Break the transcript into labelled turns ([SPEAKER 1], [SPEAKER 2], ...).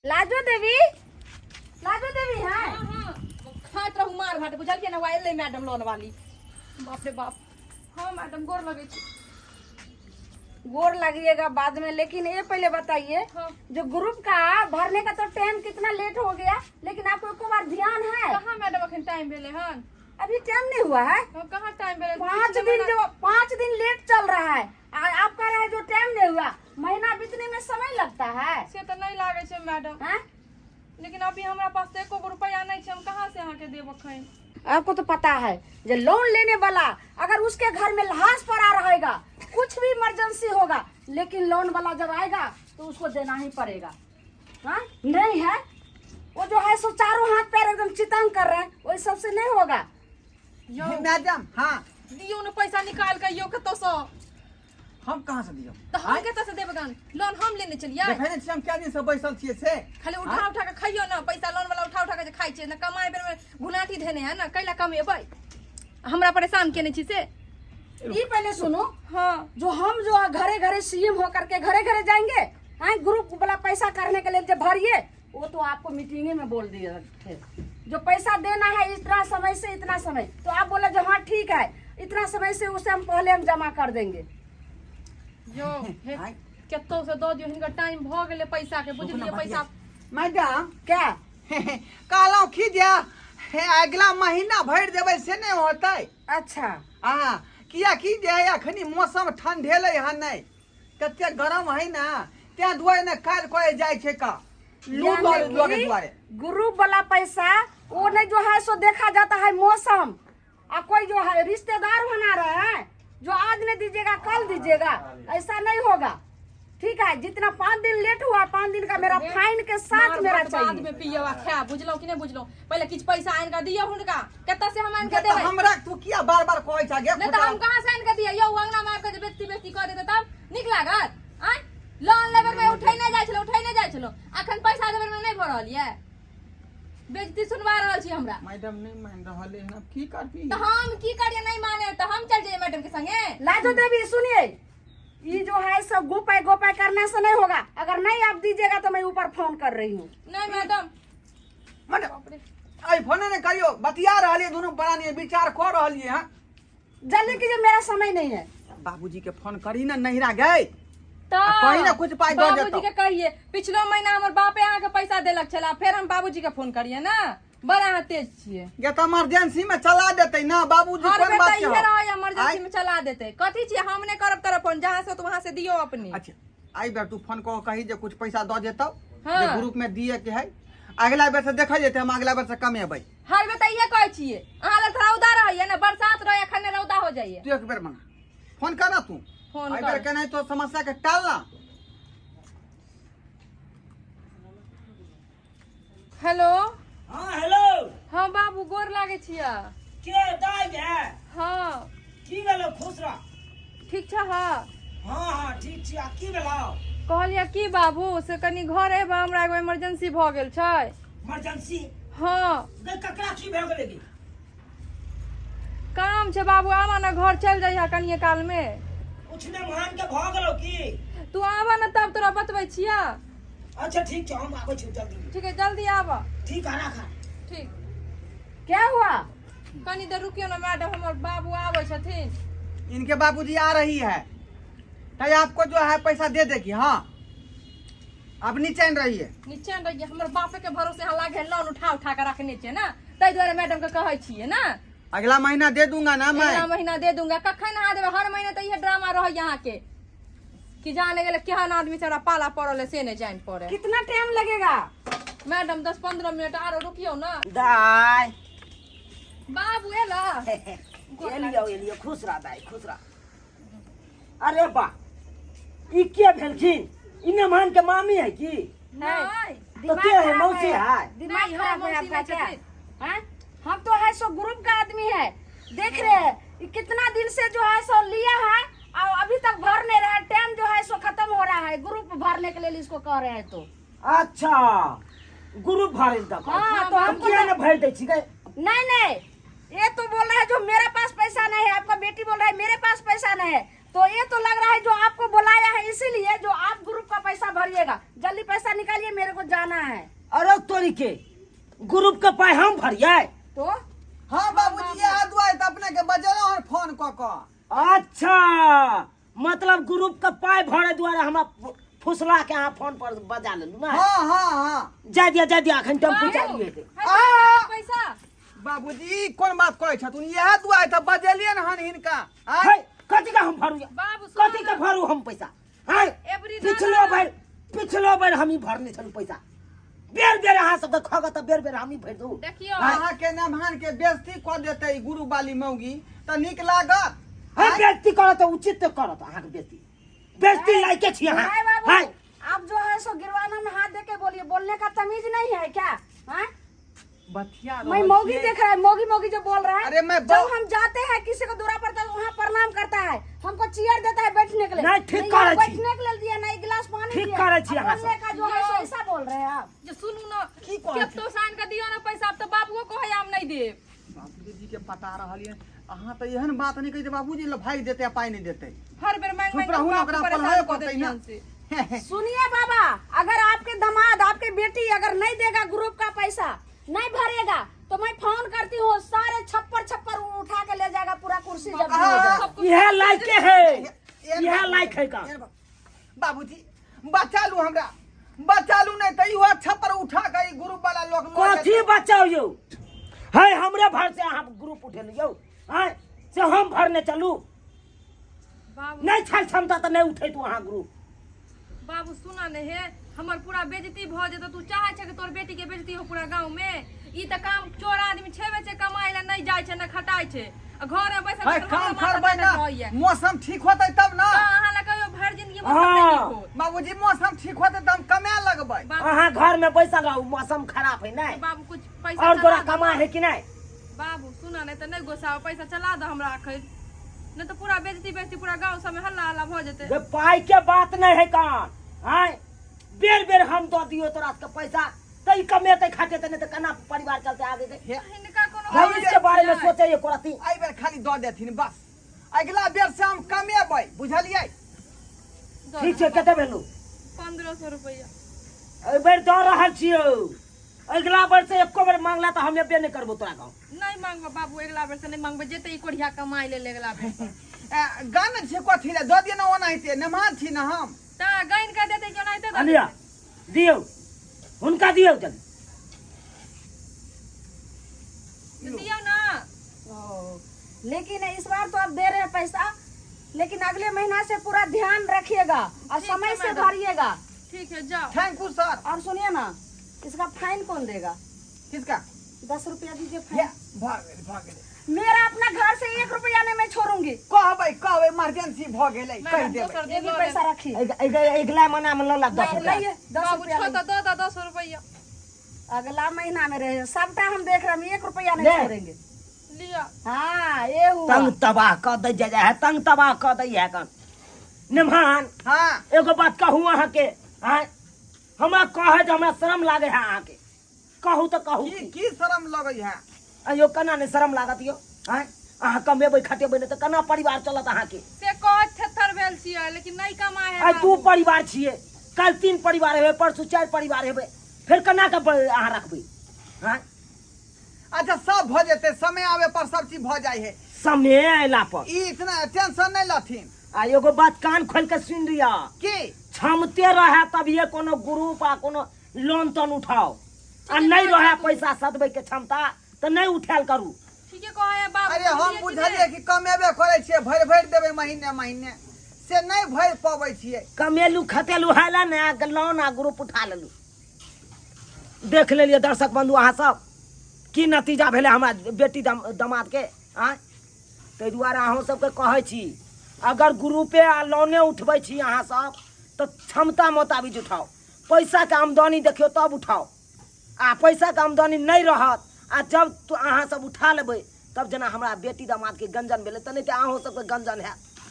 [SPEAKER 1] लाजो देवी, लाजो देवी है।
[SPEAKER 2] हाँ, हाँ, खाइत रहू मार भात, बुझलियै ने? वएह एलै मैडम लोन वाली। बाप रे बाप। हाँ मैडम, गोर लगै छी।
[SPEAKER 1] गोर लगिएगा बाद में, लेकिन ये पहले बताइए।
[SPEAKER 2] हाँ।
[SPEAKER 1] जो ग्रुप का भरने का तो टाइम कितना लेट हो गया, लेकिन आपको एको बार ध्यान है?
[SPEAKER 2] कहाँ मैडम अखन टाइम भेलै हन।
[SPEAKER 1] अभी टाइम नहीं हुआ है?
[SPEAKER 2] हाँ, कहाँ टाइम भेलै।
[SPEAKER 1] 5
[SPEAKER 2] पिछले
[SPEAKER 1] दिन
[SPEAKER 2] महीना-
[SPEAKER 1] जो 5 दिन लेट चल रहा है आ, आप कह रहे हैं जो टाइम नहीं हुआ। महीना बीतने में समय लगता है।
[SPEAKER 2] से तऽ नहि लागै छै मैडम।
[SPEAKER 1] हाँ?
[SPEAKER 2] लेकिन अभी हमरा पास तऽ एको गो रुपैआ नहि छै, हम कहाँ से अहाँके देब अखन?
[SPEAKER 1] आपको तो पता है जो लोन लेने वाला अगर उसके घर में लाश पड़ा रहेगा, कुछ भी इमरजेंसी होगा, लेकिन लोन वाला जब आएगा तो उसको देना ही पड़ेगा। हाँ, नहीं है वो जो है सो चारों हाथ पैर एकदम चितंग कर रहे हैं, वही सबसे नहीं होगा।
[SPEAKER 2] यौ।
[SPEAKER 3] मैडम, हाँ।
[SPEAKER 2] दियौ ने पैसा निकाल के यौ कतौसँ।
[SPEAKER 3] हम कहाँ से दियौ?
[SPEAKER 2] तऽ हम कतऽ से देब गन? लोन हम लेने छलियै।
[SPEAKER 3] देखै नहि छियै हम कए दिन से बैसल छियै से?
[SPEAKER 2] खाली उठा उठा के खइयौ ने पैसा। लोन वाला उठा उठा के जे खाइ छै ने, कमाइ बेर में घुनाठी धेने है ने, कैला कमेबै? हमरा परेशान केने छी से।
[SPEAKER 1] ये पहले सुनो।
[SPEAKER 2] हाँ।
[SPEAKER 1] जो हम जो घरे घरे सीएम होकर के घरे घरे जाएंगे, हाँ, ग्रुप वाला पैसा करने के लिए जब भरिए, वो तो आपको मीटिंग में बोल दिए थे जो पैसा देना है इतना समय से इतना समय, तो आप बोले जो हाँ ठीक है, इतना समय से उसे हम पहले हम जमा कर देंगे।
[SPEAKER 2] यौ हे।
[SPEAKER 3] आँय?
[SPEAKER 2] कतौ से दऽ दियौ, हिनकर टाइम भऽ गेलै पैसा के, बुझलियै पैसा।
[SPEAKER 3] मैडम।
[SPEAKER 1] क्या?
[SPEAKER 3] कहलहुँ की जे हे अगिला महीना भरि देबै से नहि होतै?
[SPEAKER 1] अच्छा।
[SPEAKER 3] आ किएकि जे है अखनी मौसम ठंडेलै हन नहि, तते गरम है ने, तें दुआरे ने काज करे जाइ छै का लू
[SPEAKER 1] यानी
[SPEAKER 3] दुआरे लगे
[SPEAKER 1] कि
[SPEAKER 3] दुआरे।
[SPEAKER 1] ग्रुप वाला पैसा वो नहीं जो है सो देखा जाता है मौसम, आ कोई जो है रिश्तेदार बना रहे हैं जो आज नहीं दीजिएगा कल दीजिएगा, ऐसा नहीं होगा। ठीक है, जितना 5 दिन लेट हुआ, 5 दिन का मेरा फाइन के साथ
[SPEAKER 2] मार
[SPEAKER 1] मेरा
[SPEAKER 2] भात बाद
[SPEAKER 1] चाहिए।
[SPEAKER 2] में पियब आ खायब, बुझलहुँ कि नहि बुझलहुँ? पहिले किछु पैसा आनि कऽ दियौ हुनका। कतऽ से हम आनि कऽ
[SPEAKER 3] तऽ
[SPEAKER 2] देबै?
[SPEAKER 3] हमरा तू किया बार बार कहै छ गे?
[SPEAKER 2] नहि तऽ हम कहाँ से आनि कऽ दियै यौ? अंगना मे आबि कऽ जे बेइज्जती बेइज्जती कऽ देतै तब नीक लागत? आँय, लोन लेबै मे उठै नहि जाइ छलहुँ, उठै नहि जाइ छलहुँ, अखन पैसा देबै मे नहि भऽ रहल यऽ, बेइज्जती सुनवा रहल छी हमरा।
[SPEAKER 3] मैडम नहीं मान रहल है, अब की करबी?
[SPEAKER 2] तऽ हम की करियै? नहि माने तऽ हम चल जइयै मैडम के संगे?
[SPEAKER 1] लाजो देवी, सुनिए, ये जो है सब गोपाय गोपाय करने से नहीं होगा। अगर नहीं आप दीजिएगा तो मैं ऊपर फोन कर रही हूँ।
[SPEAKER 2] नहि मैडम।
[SPEAKER 3] मैडम, आई फोन नहीं करियो, बतिया रहलिए दुनू प्राणी, विचार कर रहलिए हैं।
[SPEAKER 1] जल्दी कीजिए, मेरा समय नहीं है।
[SPEAKER 3] बाबूजी के फोन करी ना, नहिरा गए।
[SPEAKER 2] तऽ
[SPEAKER 3] आ कही ना कुछ पाइ दऽ
[SPEAKER 2] बाबूजी
[SPEAKER 3] देतौ।
[SPEAKER 2] के कहिए, पिछलो महीना हमर बापे अहाँके पैसा देलक छला, फेर हम बाबूजी के फोन करिए ना? बड़ अहाँ तेज छियै।
[SPEAKER 3] ये तो इमरजेंसी में चला देते ना बाबूजी।
[SPEAKER 2] हर
[SPEAKER 3] कोन
[SPEAKER 2] बेर
[SPEAKER 3] बात
[SPEAKER 2] तऽ
[SPEAKER 3] के
[SPEAKER 2] इहे
[SPEAKER 3] हौ?
[SPEAKER 2] रहैया, इमरजेंसी
[SPEAKER 3] आइ-
[SPEAKER 2] में चला देतै। कथी छियै? हम नहि करब तरफ फोन, जहाँ से तो वहाँ से दियौ अपने।
[SPEAKER 3] अच्छा, आई बेर तू फोन कऽ कही जे कुछ पैसा दऽ देतौ।
[SPEAKER 2] हाँ।
[SPEAKER 3] जे ग्रुप में दिए के है, अगला बेर से देखल जेतै, हम अगला बेर से कमेबै।
[SPEAKER 2] हर बेर तऽ इहे कहै छियै। अहाँ लग तऽ रौदा रहैया ने, बरसात रहैया, खने रौदा हो जाइए।
[SPEAKER 3] तू एक बेर मना फोन कर ना तू।
[SPEAKER 2] फोन
[SPEAKER 3] आई बेर
[SPEAKER 2] कर।
[SPEAKER 3] के नहीं तो समस्या के टालना।
[SPEAKER 2] हेलो।
[SPEAKER 4] हाँ, हेलो।
[SPEAKER 2] हाँ बाबू, गोर लागै छियै।
[SPEAKER 4] के, दाइ गे?
[SPEAKER 2] हाँ।
[SPEAKER 4] की भेलो? खुश रह।
[SPEAKER 2] ठीक छ? हाँ।
[SPEAKER 4] हाँ हाँ, ठीक छी। आ की भेलो?
[SPEAKER 2] कहलियै की बाबू, से कनि घर एबा, हमरा एगो इमरजेंसी भऽ गेल छै।
[SPEAKER 4] इमरजेंसी?
[SPEAKER 2] हाँ।
[SPEAKER 4] गे, ककरा की भऽ गेलै गे?
[SPEAKER 2] काम छै बाबू, आबा ने घर, चलि जइहा कनिए कालमे।
[SPEAKER 4] कुछ नहि मान के भऽ गेलौ की?
[SPEAKER 2] तू आबा ने तब तोरा बतबै छियै।
[SPEAKER 4] अच्छा ठीक छै, हम आबै छी जल्दी।
[SPEAKER 2] ठीक है, जल्दी आबा।
[SPEAKER 4] ठीक है, राख।
[SPEAKER 2] ठीक।
[SPEAKER 1] क्या हुआ?
[SPEAKER 2] कनी देर रुकियो ने मैडम, हमर बाबू आबै छथिन।
[SPEAKER 3] इनके बाबूजी आ रही है तो आपको जो है पैसा दे देगी। हाँ, अब निचैन रहिए।
[SPEAKER 2] निचैन रहिए? हमर बापे के भरोसे यहाँ लागे लोन उठा उठा के रखने छियै ने, ताहि दुआरे मैडम के कहै छियै ने।
[SPEAKER 3] अगला महीना दे दूंगा ना मैं।
[SPEAKER 2] अगला महीना दे दूंगा, कखन अहाँ देबै? हर महीना तऽ इहे ड्रामा रहै अहाँके, कि जाने गेलै केहन आदमी से हमरा पाला पड़ल है से नहि जानि पड़े।
[SPEAKER 1] कितना टाइम लगेगा?
[SPEAKER 2] मैडम, 10-15 मिनट आरो रुकियौ ने।
[SPEAKER 4] दाइ।
[SPEAKER 2] बाबू एला?
[SPEAKER 4] एलियो एलियो, खुश रह दाइ, खुश रह। अरे बा, ई के भेलखिन? ई मेहमान के मामी है की?
[SPEAKER 2] नहीं।
[SPEAKER 4] तो के है, मौसी है?
[SPEAKER 1] दिमाग
[SPEAKER 2] नहीं,
[SPEAKER 1] खराब है
[SPEAKER 2] मौसी
[SPEAKER 1] आपका
[SPEAKER 2] नहीं
[SPEAKER 1] क्या?
[SPEAKER 2] छथिन।
[SPEAKER 1] हाँ? हम तो है सो ग्रुप का आदमी है, देख रहे हैं ये कितना दिन से जो है सो लिया है और अभी तक भर नहीं रहा है। टाइम जो है सो खत्म हो रहा है, ग्रुप भरने के लिए इसको कह रहे हैं तो।
[SPEAKER 4] अच्छा, ग्रुप भरे तक।
[SPEAKER 1] हाँ, तो हमको
[SPEAKER 4] किया ने भर दै छी गए?
[SPEAKER 1] नहीं नहीं, ये तो बोल रहा है जो मेरे पास पैसा नहीं है, आपका बेटी बोल रहा है मेरे पास पैसा नहीं है, तो ये तो लग रहा है जो आपको बुलाया है इसीलिए जो आप ग्रुप का पैसा भरिएगा। जल्दी पैसा पैसा निकालिए, मेरे को जाना है।
[SPEAKER 4] अरे तोरी के ग्रुप के पाई हम भरिए?
[SPEAKER 1] तो
[SPEAKER 3] हाँ बाबूजी, इएह दुआरे तऽ अपने के बजेलहुँ हन फोन कऽ कऽ।
[SPEAKER 4] अच्छा, मतलब ग्रुप के पाई भरे दुआरे हमरा फुसला के अहाँ फोन पर बजा लेलू ना?
[SPEAKER 3] हाँ हाँ हाँ।
[SPEAKER 4] जाय दिया, जाय दिया, अखन टेम्पू
[SPEAKER 2] बाबू,
[SPEAKER 4] चालू हेतै।
[SPEAKER 2] है तोरा पैसा?
[SPEAKER 3] बाबूजी, ई कोन बात कहै छथुन? इएह दुआरे तऽ बजेलियनि हन हिनका, आँय?
[SPEAKER 4] है, कथी के हम भरू?
[SPEAKER 2] बाबू, सुनू
[SPEAKER 4] कथी के
[SPEAKER 2] ना।
[SPEAKER 4] भरू हम पैसा? है,
[SPEAKER 2] एबरी
[SPEAKER 4] पिछलो
[SPEAKER 2] दादा-
[SPEAKER 4] बेर, पिछलो बेर हम ही भरने छलहुँ पैसा। बेर बेर अहाँ सबके खगत तऽ बेर बेर हम ही भरि दू।
[SPEAKER 2] देखियौ।
[SPEAKER 3] अहाँ के नमहान के बेइज्जती कऽ देतै ई गुरु बाली मौगी तऽ नीक लागत?
[SPEAKER 4] है, बेइज्जती करत तऽ उचित करत अहाँके बेइज्जती। बेइज्जती लायके छी अहाँ।
[SPEAKER 1] नहीं बाबू,
[SPEAKER 4] है।
[SPEAKER 1] आप जो है सो गिरवाना में हाथ दे के बोलिए, बोलने का तमीज नहीं है क्या? हाँ?
[SPEAKER 3] बतिया
[SPEAKER 1] मैं
[SPEAKER 3] रहल
[SPEAKER 1] मौगी
[SPEAKER 3] छियै।
[SPEAKER 1] देख रहा है, मौगी मौगी जो बोल रहा है।
[SPEAKER 3] अरे मैं
[SPEAKER 1] जब हम जाते हैं किसी को दूरा पर तो वहाँ प्रणाम करता है, हमको चेयर देता है बैठने के लिए।
[SPEAKER 4] नहीं, ठीक
[SPEAKER 1] नहीं,
[SPEAKER 4] करै
[SPEAKER 1] यहाँ
[SPEAKER 4] छी।
[SPEAKER 1] बैठने के लिए दिया, नहीं गिलास पानी
[SPEAKER 4] ठीक
[SPEAKER 1] दिया।
[SPEAKER 4] करै छी
[SPEAKER 1] अब
[SPEAKER 4] अहाँ
[SPEAKER 1] बोलने
[SPEAKER 4] सब।
[SPEAKER 1] का जो है सो ऐसा बोल रहे हैं आप।
[SPEAKER 2] जे सुनू ना।
[SPEAKER 3] की कहै
[SPEAKER 2] केतो सान के दियो ना पैसा, आब तऽ बाबुओ कहै हम नहीं देब।
[SPEAKER 3] बाबूजी जी के पता रहल ये, अहाँ तऽ एहन बात नहि कहै जे बाबूजी ल भागि जेतै आ पाइ नहि देतै।
[SPEAKER 2] हर बेर मांग
[SPEAKER 3] चुप
[SPEAKER 2] मांग
[SPEAKER 3] रहू
[SPEAKER 2] के
[SPEAKER 3] ने,
[SPEAKER 2] बाप
[SPEAKER 3] ओकरा
[SPEAKER 2] के परेशान
[SPEAKER 3] पढ़ाइ
[SPEAKER 2] कऽ
[SPEAKER 3] पड़तै
[SPEAKER 2] देतियन
[SPEAKER 3] ने।
[SPEAKER 2] से।
[SPEAKER 1] सुनिए बाबा, अगर आपके दामाद आपके बेटी अगर नहीं देगा, ग्रुप का पैसा नहीं भरेगा तो मैं फोन करती हूँ, सारे छप्पर छप्पर उठा के ले जाएगा, पूरा कुर्सी जब्त हो जाएगा।
[SPEAKER 2] सब कुछ
[SPEAKER 4] इएह लायके है,
[SPEAKER 3] एहन
[SPEAKER 4] इएह
[SPEAKER 3] बात
[SPEAKER 4] लायक है का।
[SPEAKER 3] एहन बात। बाबूजी बचा लू हमरा, बचा लू, नहीं तऽ इहो छप्पर उठा के ई ग्रुप वाला लोग लऽ
[SPEAKER 4] कथी
[SPEAKER 3] जेतै।
[SPEAKER 4] बचाउ यौ? है, हमरे भर से अहाँ ग्रुप उठेलू यौ? आँय, से हम भरने चलू?
[SPEAKER 2] बाबू,
[SPEAKER 4] नहि छल क्षमता तऽ नहि उठैतू अहाँ ग्रुप।
[SPEAKER 2] बाबू सुना ने हे, हमर पूरा बेइज्जती भऽ जेतौ। तू चाहै छै कि तोर बेटी के बेइज्जती हो पूरा गाँव में? ई तऽ काम चोर आदमी छेबे छै, कमाइ लए नहि जाइ छै, नहि खटाइ छै आ घर में बैसल
[SPEAKER 3] है
[SPEAKER 2] बैसल
[SPEAKER 3] काम
[SPEAKER 2] हमरो माथा
[SPEAKER 3] करबै
[SPEAKER 2] दर्द
[SPEAKER 3] ना,
[SPEAKER 2] रहैये।
[SPEAKER 3] मौसम ठीक होतै तब ना।
[SPEAKER 2] तऽ अहाँ लए कहियो भरि जिंदगी मौसम नहि
[SPEAKER 4] हाँ।
[SPEAKER 2] ठीक होत।
[SPEAKER 3] बाबूजी, मौसम ठीक होतै तऽ हम कमाए लगबै।
[SPEAKER 2] बाबू,
[SPEAKER 4] अहाँ घर में बैसल रहू, मौसम खराब है नहीं।
[SPEAKER 2] बाबू, कुछ पैसा
[SPEAKER 4] और
[SPEAKER 2] चला
[SPEAKER 4] गोरा
[SPEAKER 2] दो।
[SPEAKER 4] कमा है कि नहीं?
[SPEAKER 2] बाबू सुना, नहीं तऽ नहि गोसाओ, पैसा चला दो हमरा अखन, नहि तऽ पूरा बेइज्जती बेइज्जती पूरा गाँव सबमे हल्ला हल्ला भऽ जेतै।
[SPEAKER 4] गे, पाई के बात नहीं है कान। आय, बेर बेर हम दऽ दियौ तोरा सबके पैसा तऽ ई कमेतै खटेतै नहि तऽ केना परिवार चलतै आगे के?
[SPEAKER 3] हे,
[SPEAKER 2] हिनका कोनो
[SPEAKER 4] भविष्य के बारे में सोचै एको रत्ती।
[SPEAKER 3] एहि बेर खाली दऽ देथिन बस, अगिला बेर से हम कमेबै, बुझलियै?
[SPEAKER 4] ठीक छै, कते भेलौ?
[SPEAKER 2] 1500 रुपैआ।
[SPEAKER 4] एहि बेर दऽ रहल छियौ, अगिला बेर से एको बेर मांगला तऽ हम एबे नहि करबो तोरा गाँव।
[SPEAKER 2] नहि मांगबो बाबू, अगिला बेर से नहि मांगबो, जेते ई कोढ़िया कमाइ लेल अगिला बेर से।
[SPEAKER 3] ए, गान छी कथी लए दऽ दिअ ने, ओनाहिते नमहर छी ने हम।
[SPEAKER 2] तऽ गानि कऽ देतै कि ओनाहिते दऽ
[SPEAKER 4] लिअ,
[SPEAKER 2] देतै?
[SPEAKER 4] दियौ हुनका, दियौ जल्दी।
[SPEAKER 2] तऽ दियौ ना।
[SPEAKER 1] ओ, लेकिन इस बार तो आप दे रहे हैं पैसा, लेकिन अगले महीना से पूरा ध्यान रखिएगा और
[SPEAKER 2] ठीक है
[SPEAKER 1] समय से
[SPEAKER 2] मैडम।
[SPEAKER 1] भरिएगा।
[SPEAKER 2] ठीक है, जाओ।
[SPEAKER 3] Thank you sir.
[SPEAKER 1] और सुनिए ना, इसका फाइन कौन देगा?
[SPEAKER 3] किसका?
[SPEAKER 1] 10 रुपया दीजिए
[SPEAKER 3] हे,
[SPEAKER 1] फाइन।
[SPEAKER 3] भऽ गेलै, भऽ गेलै।
[SPEAKER 1] मेरा अपना घर से 1 रुपया नहीं मैं छोड़ूंगी।
[SPEAKER 3] कहबै, कहबै इमरजेंसी भऽ गेलै कहि
[SPEAKER 2] मैडम,
[SPEAKER 3] देबै।
[SPEAKER 2] दोसर
[SPEAKER 1] ये
[SPEAKER 2] दिन
[SPEAKER 1] भी
[SPEAKER 2] लऽ
[SPEAKER 1] पैसा
[SPEAKER 2] लेब।
[SPEAKER 1] रखिए।
[SPEAKER 4] अगिला महीना में लऽ ला 10
[SPEAKER 1] नहीं,
[SPEAKER 4] रुपया।
[SPEAKER 1] नहीं, 10
[SPEAKER 2] बाबू
[SPEAKER 1] रुपया
[SPEAKER 2] छो
[SPEAKER 1] नहीं।
[SPEAKER 2] तऽ दऽ दऽ 10 रुपैआ।
[SPEAKER 1] अगला महीना में रहे सबटा हम देख रहे हैं, 1 रुपया नहीं
[SPEAKER 4] ले।
[SPEAKER 1] छोड़ेंगे।
[SPEAKER 2] लिअ।
[SPEAKER 1] हाँ, ये हुआ।
[SPEAKER 4] तंग तबाह कऽ दै जाय है, तंग तबाह कऽ दै है कन निमान।
[SPEAKER 3] हाँ।
[SPEAKER 4] एगो बात कहू अहाँके? आँय, हमरा कहै जे हमरा शरम लागे है अहाँके, कहू तऽ कहू।
[SPEAKER 3] की की शरम लगै है?
[SPEAKER 4] अयो, केना नहि शरम लागत यौ? आँय, अहाँ कमेबै खटेबै नहि तऽ केना परिवार चलत अहाँके?
[SPEAKER 2] से कहत थेथर भेल छियै, लेकिन नहि कमाइ है
[SPEAKER 4] आइ दू
[SPEAKER 2] बाबू।
[SPEAKER 4] परिवार छियै, काल्हि तीन परिवार हेबै, परसू चारि परिवार हेबै, फेर केना के अहाँ रखबै? आँय।
[SPEAKER 3] अच्छा, सब भऽ जेतै, समय आबे पर सब चीज भऽ जाइ है।
[SPEAKER 4] समय अयला पर।
[SPEAKER 3] ई इतना टेंशन नहि लथिन।
[SPEAKER 4] आ एगो बात कान खोल के सुनि लिअ।
[SPEAKER 3] की?
[SPEAKER 4] क्षमते रहे तभिए कोनो ग्रुप आ कोनो लोन तोन उठाओ, आ नहि रहे पैसा सदबै के क्षमता तऽ नहि उठायल करू।
[SPEAKER 2] ठीके कहै है बाबू।
[SPEAKER 3] अरे, हम
[SPEAKER 2] बुझलियै कि
[SPEAKER 3] बुझलियै
[SPEAKER 2] नहि?
[SPEAKER 3] कि कमेबे करै छियै, भरि भरि देबै महीने महीने, से नहि भरि पबै छियै।
[SPEAKER 4] कमेलू खतेलू हैला ने आ लोन आ ग्रुप उठा लेलू। देख लेलियै दर्शक बंधु अहाँ सब, की नतीजा भेलै हमरा बेटी दमाद के? आँय, ताहि दुआरे अहूँ सबके कहै छी, अगर ग्रुपे आ लोने उठबै छी अहाँ सब तऽ क्षमता मोताबिक उठाउ, पैसाके आमदनी देखियौ तब उठाउ। आ पैसाके आमदनी नहि रहत आ जब अहाँ सब उठा लेबै, तब जेना हमरा बेटी दमादके गंजन भेलै, तऽ नहि तऽ अहूँ सबके गंजन हैत।